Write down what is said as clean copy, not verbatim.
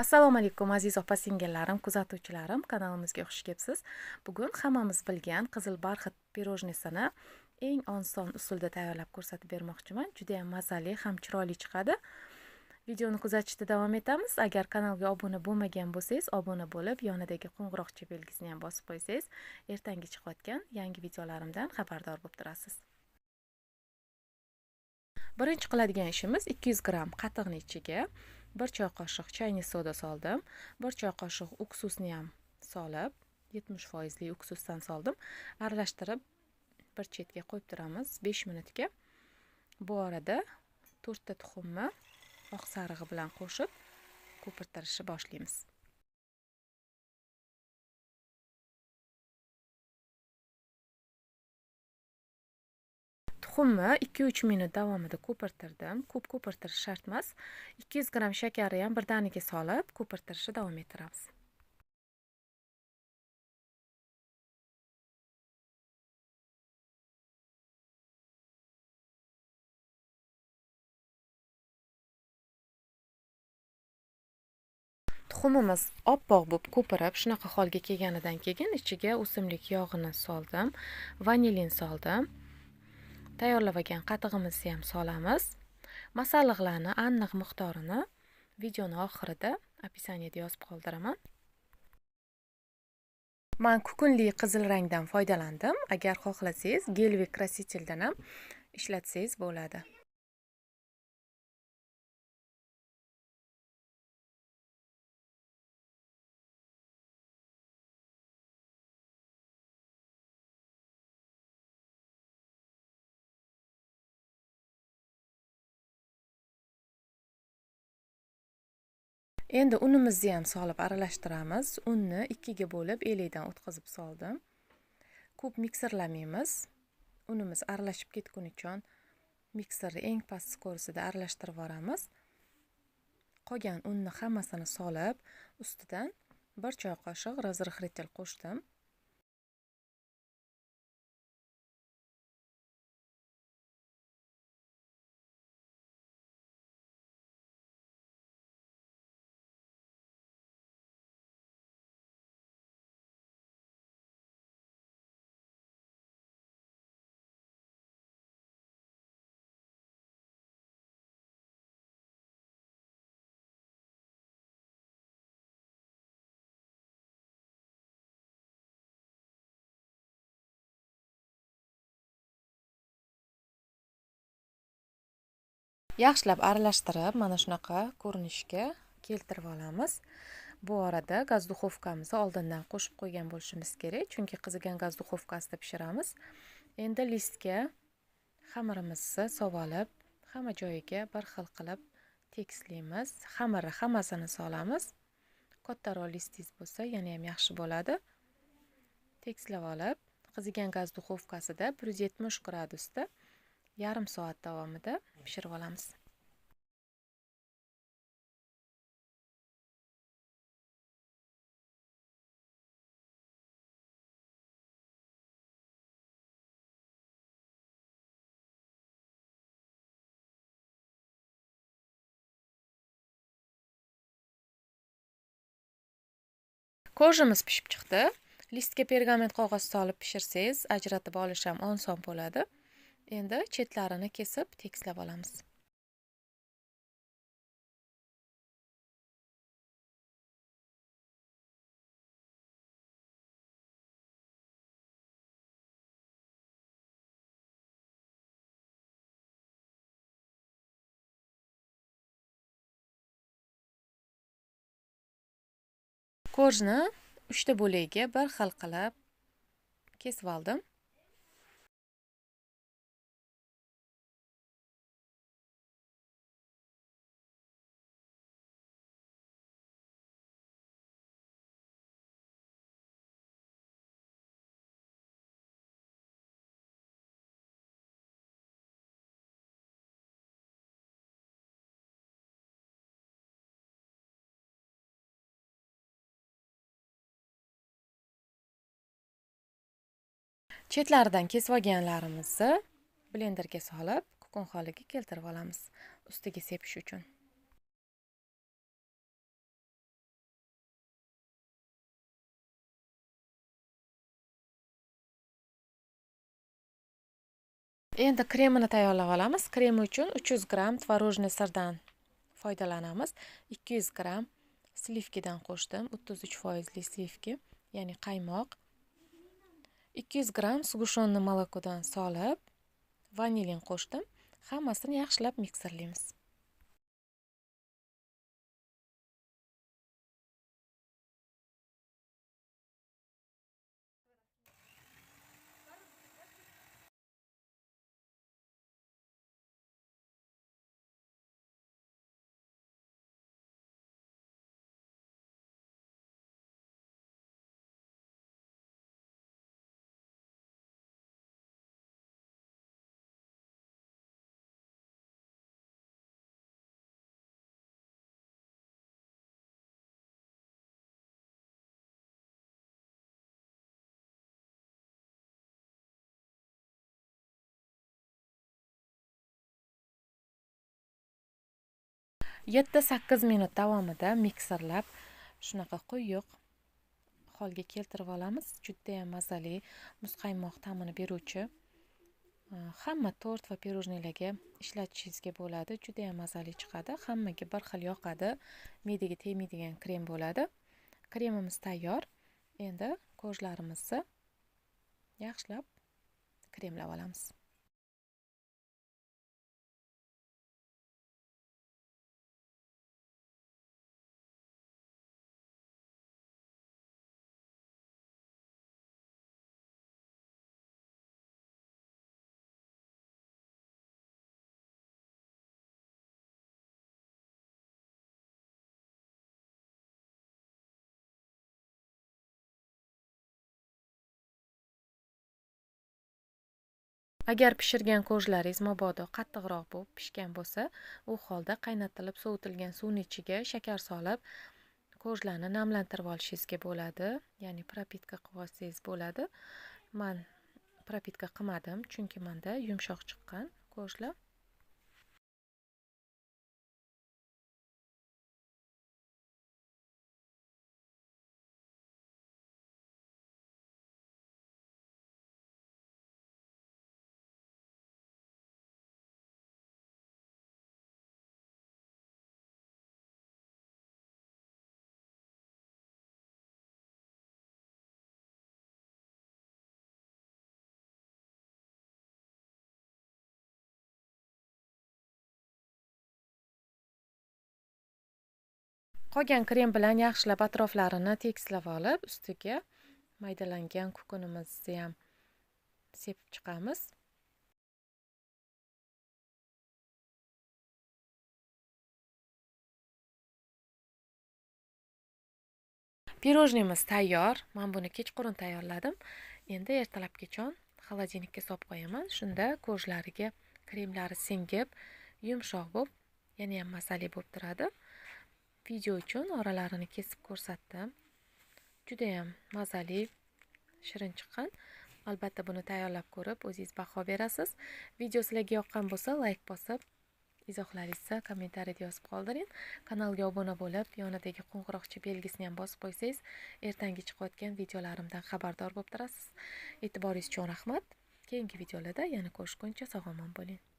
Assalomu alaykum aziz opa-singillarim, kuzatuvchilarim, kanalimizga xush kelibsiz. Bugun hammamiz bilgan qizil barxit pirojnisini eng oson usulda tayyorlab ko'rsatib bermoqchiman. Juda ham mazali, ham chiroyli chiqadi. Videoni kuzatishda davom etamiz. Agar kanalga obuna bo'lmagan bo'lsangiz, obuna bo'lib, yonidagi qo'ng'iroqcha belgisini ham bosib qo'ysangiz, ertangi chiqayotgan yangi videolarimdan xabardor bo'lib turasiz. Birinchi qiladigan ishimiz 200 gramm qatiqning ichiga 1 choy qoshiq chayni soda soldim, 1 choy qoshiq uksusni ham solib, 70% li uksusdan soldim. Aralashtirib bir chetga qo'yib turamiz 5 minutga. Bu orada 4 ta tuxumni oq sarig'i bilan qo'shib ko'pirtirishni boshlaymiz. Tuxumni 2-3 minut davomida ko'pirtirdim. Ko'p ko'pirtirish shart emas. 200 gramm shakarni ham birdaniga solib ko'pirtirishni davom ettiramiz. Tuxumimiz oppoq bo'lib ko'pirib, shunaqa holga kelganidan keyin ichiga o'simlik yog'ini soldim, vanilin soldim. Tayyorlab olgan qatig'imizni ham solamiz. Masalliqlarni aniq miqdorini videoni oxirida описаниеda yozib qoldiraman. Men kukunli qizil rangdan foydalandim. Agar xohlasangiz, gelvi krasiteldan ham ishlatsangiz bo'ladi. Endi unimizni ham solib aralashtiramiz. Unni 2 ga bo'lib elakdan o'tkazib soldim. Ko'p mikserlamaymiz. Unimiz aralashib ketgunicha mikserni eng past skorsida aralashtirib yuboramiz. Qolgan unni hammasini solib, ustidan 1 choy qoshiq разрыхлитель qo'shdim. Yaxshilab aralashtirib, mana shunaqa ko'rinishga keltirib olamiz. Bu orada gaz duxovkamizni oldindan qo'shib qo'ygan bo'lishimiz kerak, chunki qizigan gaz duxovkasida pishiramiz. Endi listga xamirimizni solib, hamma joyiga bir xil qilib tekislaymiz. Xamirni hammasini solamiz. Kattaroq listingiz bo'lsa, yana ham yaxshi bo'ladi. Tekislab olib, qizigan gaz duxovkasida 170 gradusda yarim soat davomida pishirib olamiz. Kojamiz pishib chiqdi. Listga pergament qog'oz solib pishirsangiz, ajratib olish ham oson bo'ladi. Endi chetlarini kesib tekislab olamiz. Kojni 3 ta bo'lagiga bir xil qilib kesib oldim. Chetlaridan kesib olganlarimizni blenderga solib, kukun holiga keltirib olamiz, ustiga sepish uchun. Endi kremini tayyorlab olamiz. Krem uchun 300 gramm tvorojniy sirdan foydalanamiz. 200 gramm sливкиdan qo'shdim, 33% sливки, ya'ni qaymoq. 200 gramm sgushenniy molokodan solib, vanilin qo'shdim. Hammasini yaxshilab mikserlaymiz. Yetti 8 minut davomida mikserlab shunaqa quyuq holga keltirib olamiz. Juda ham mazali muzqaymoq ta'mini beruvchi hamma tort va pirojnilarga ishlatishingizga bo'ladi. Juda ham mazali chiqadi, hammaga bir xil yoqadi, me'daga tegmaydigan krem bo'ladi. Kremimiz tayyor. Endi kojlarimizni yaxshilab kremlab olamiz. Agar pishirgan kojlaringiz mabodo qattiqroq bo'lib pishgan bo'lsa, u holda qaynatilib sovitilgan suvning ichiga shakar solib, kojlarni namlantirib olishingizga bo'ladi, ya'ni propitka qilib olsangiz bo'ladi. Men propitka qilmadim, chunki menda yumshoq chiqqan kojlar. Qolgan krem bilan yaxshilab atroflarini tekislab olib, ustiga maydalangan kukunimizni ham sepib chiqamiz. Pirojnimiz tayyor. Men buni kechqurun tayyorladim. Endi ertalabgacha xolodilnikka solib qo'yaman. Shunda kojlariga kremlari singib, yumshoq bo'lib, yana ham mazali bo'lib turadi. Video uchun oralarini kesib ko'rsatdim. Juda ham mazali, shirin chiqqan. Albatta buni tayyorlab ko'rib, o'zingiz baho berasiz. Video sizlarga yoqqan bo'lsa, like bosib, izohlaringizni kommentariyada yozib qoldiring. Kanalga obuna bo'lib, yonidagi qo'ng'iroqcha belgisini ham bosib qo'ysangiz, ertangi chiqayotgan videolarimdan xabardor bo'lib turasiz. E'tiboringiz uchun rahmat. Keyingi videolarda yana ko'rishguncha sog' omon bo'ling.